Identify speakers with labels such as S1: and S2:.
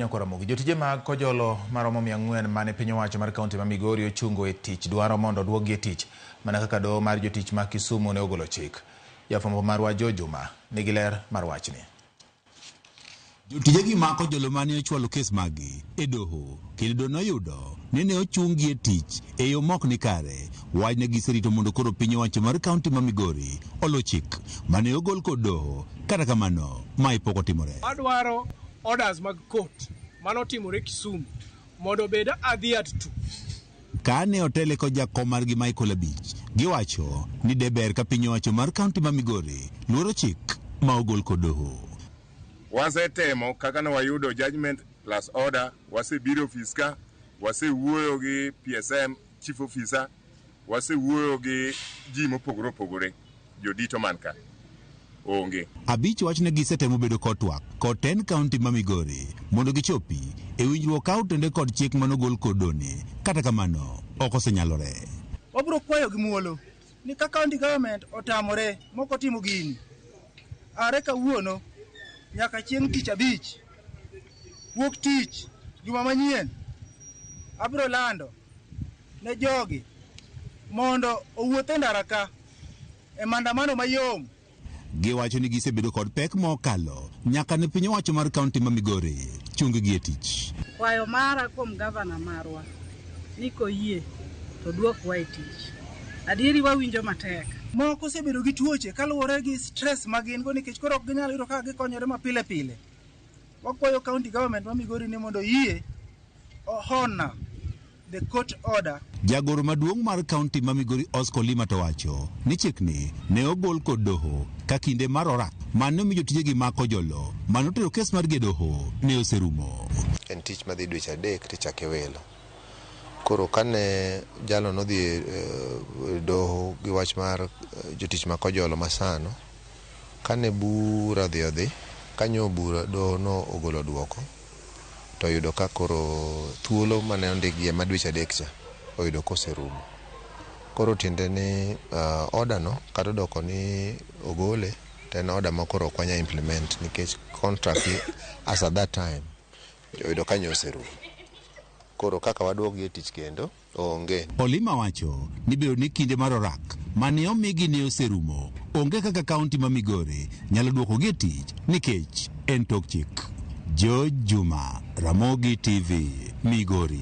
S1: Nyakwar Jotije mag Kojolo maromo 400 mane piny owacho mar kaunti ma Migori ochungo e tich dwaro mondo oduokgi e tich mana kaka doho mar jotich ma Kisumu ne ogolo chik. Jafwambo marwa Joe Juma nigi ler mar wachni.
S2: Jotijegi ma Kojolo mane ochwalo kes maggi e doho kendo doho noyudo ni ne ochung-gi e tich e yo mok ni kare. Wach ne giserito mondo koro piny owacho mar kaunti ma Migori oluw chik mane ogol kod doho. Kata kamano, mae pok otimore.
S3: Adwaro orders mag court manotimore Kisumu mondo obed adhered to.
S2: Ka ne otele kod jakom margi Michael Abich, giwacho ni de ber ka piny owacho mar kaunti ma Migori luoro chik ma ogol kod doho.
S4: Wasetemo kaka ne wayudo judgment plus order, wasebiro ofis ka, wasewuoyo gi PSM chief officer, wasewuoyo gi ji mopogore opogore, jodito man ka. Onge.
S2: Abich wacho ni gisetemo bedo kod twak kod tend kaunti ma Migori mondo gichopi e winjruok ka otende kod chik manogol kod done. Kata kamano, ok osenyalore.
S5: Wabiro kwayo gi muolo ni ka county government otamore mok otimo gini are kawuono nyaka chieng' tich abich wuok tich juma manyien abiro lando ne jogi mondo owuoth e ndara ka e maandamano mayom.
S2: Giwacho ni gisebedo kod pek mokalo nyaka ne piny owacho mar kaunti ma Migori chung-gi e tich.
S6: Kwayo mara kuom gavana marwa ni koyie to duokwa e tich. Adieri wawinjo matek.
S5: Moko osebedo gi tuoche kaluwore gi stress ma gin go nikech koro ok ginyal yudo kaka gikonyore mapile pile. Wakwayo county government ma Migori ni mondo oyie honour the court order.
S2: Jagoro maduong' mar kaunti ma Migori Oscar Olima to wacho ni chikni ne ogol kod doho ka kinde mar orak mane omi jotijegi ma Kojolo mane otero kes margi e doho ne oserumo.
S7: En tich madhi dweche 3 tichake welo. Koro kane jalo nodhi e doho gi wach mar jotich ma Kojolo masano, kane bura odhi odhi, kanyo bura doho no ogolo duoko, to oyudo ka koro thuolo mane ondikgie ma dweche 3 cha oyudo koserumo. Koro tiende ni order no kata odoko ni ogole to en order ma koro ok wanyal implement nikech contract as at that time oyudo ka nyo oserumo. Koro kaka waduokgi e tich kendo onge.
S2: Olima wacho ni bedo ni kinde mar orak mane omigi ne oserumo, onge kaka kaunti ma Migori nyalo duokogi e tich nikech en tok chik. George Juma, Ramogi TV, Migori.